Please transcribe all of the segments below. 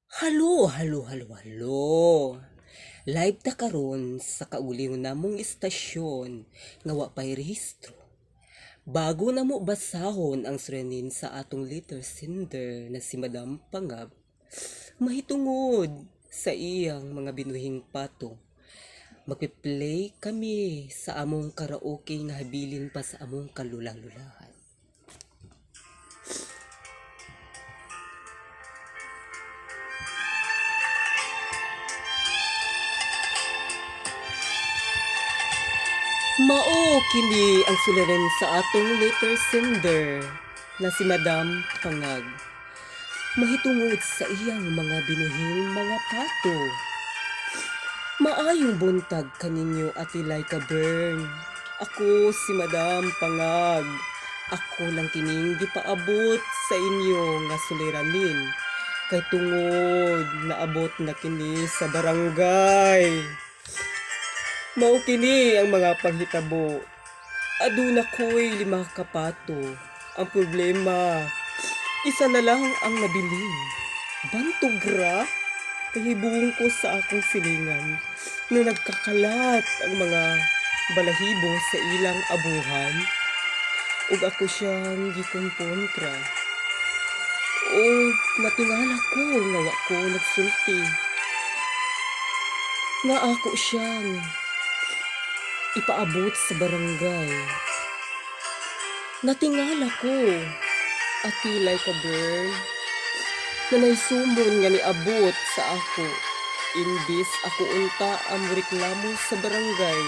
Halo, halo, halo, halo. Live ta karon sa kaugalingon namong istasyon nga wa pay rehistro. Bago namo basahon ang suliranin sa atong letter sender na si Madam Pangab, mahitungod sa iyang mga binuhing pato, magpi-play kami sa among karaoke nga habilin pa sa among kalula-lulahan. Mao kini ang suliran sa atong letter sender na si Madam Pangag, mahitungod sa iyang mga binuhing mga pato. Maayong buntag kaninyo, Ate Laika Bern. Ako si Madam Pangag. Ako lang kining gipaabot sa inyo nga suliranin kay tungod naabot na kini sa barangay. Mao kini ang mga panghitabo. Aduna ko'y 5 ka pato. Ang problema, isa na lang ang nabilin. Bantog ra, kahibong ko sa akong silingan na nagkakalat ang mga balahibo sa ilang abuhan. Ug ako siyang gikontra. Ug natingala ko nga wa ko nagsulti. Nga ako siyang ipaabot sa barangay. Natingala ko, Ate Laika Bern, na naisumon nga niabot sa ako. Imbis ako unta ang reklamo sa barangay.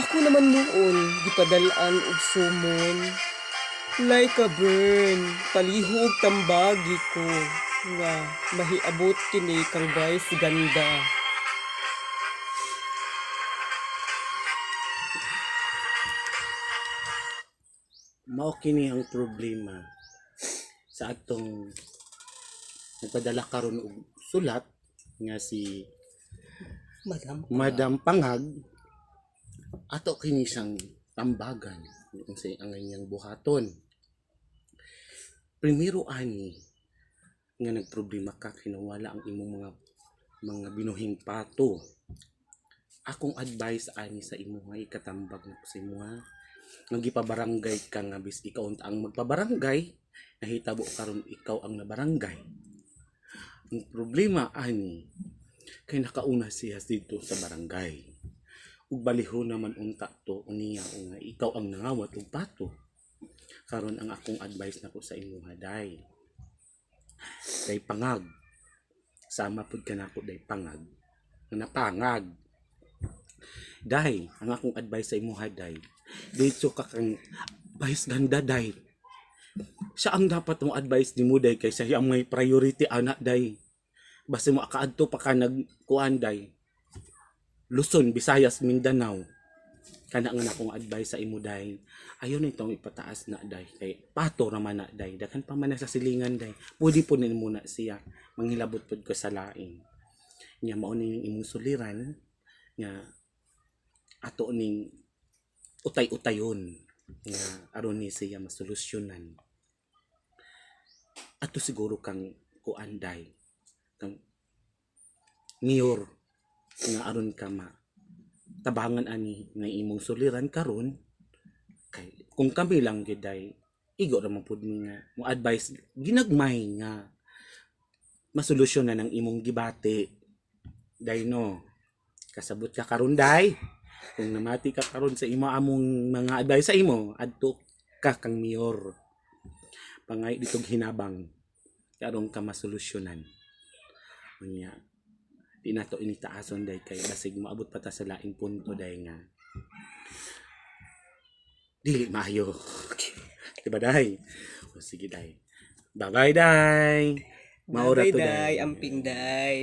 Ako naman noon gipadal-an og sumon. Laika Bern, palihog tambagi ko nga mahiabot kini kang Vice Ganda. Mao kini ang problema sa atong nagpadala karon og sulat nga si Madam Pangag. Madam Pangag. Ato kini siyang tambagan kung sa ang iyang buhaton. Primero ani nga nagproblema ka kinawala ang imong mga binuhing pato. Akong advice ani sa imuha, ikatambag na ko sa imuha nga gipabarangay ka nga bis ikaw unta ang magpabarangay, nahitabo karon ikaw ang nabarangay. Ang problema ani kay nakauna siya dito sa barangay ug balihon naman unta to niya nga ikaw ang nangawat og pato. Karon ang akong advice nako sa imuha, day, day Pangag, sama pud ka nako, day Pangag, nga napangag. Day, ang akong advice sa imuha, day, dito ka kang Vice Ganda, day. Siya ang dapat mo advice nimo, day, kay siya ang may priority ana, day. Basta mo akaadto pa ka nagkuan, day, Luzon, Visayas, Mindanao. Kana nga akong advice sa imo, day. Ayaw na itong ipataas na, day, kay pato raman na, day. Daghan pa man na sa silingan, day. Pwede po nimo na siya manghilabot pod ko sa lain nya. Mao ni imong suliran nga ato ning utay-utayon nga aron ni siya masolusyonan. Ato siguro kang kuan, day, kang mayor nga aron ka ma tabangan ani nga imong suliran karon, kay kung kami lang gyud, day, igo ra man pud mi nga mo advice ginagmay nga masolusyonan ang imong gibati, day, no? Kasabot ka karon, day? Kung namati ka karon sa imo among mga advice sa imo, adto ka kang mayor, pangay ditog hinabang karon ka masolusyonan. Unya di nato initaason, day, kay basig moabot pa ta sa laing punto, day, nga dili maayo. Diba, day? O sige, day, bye bye, day. Maura Bye to, day, day. amping day.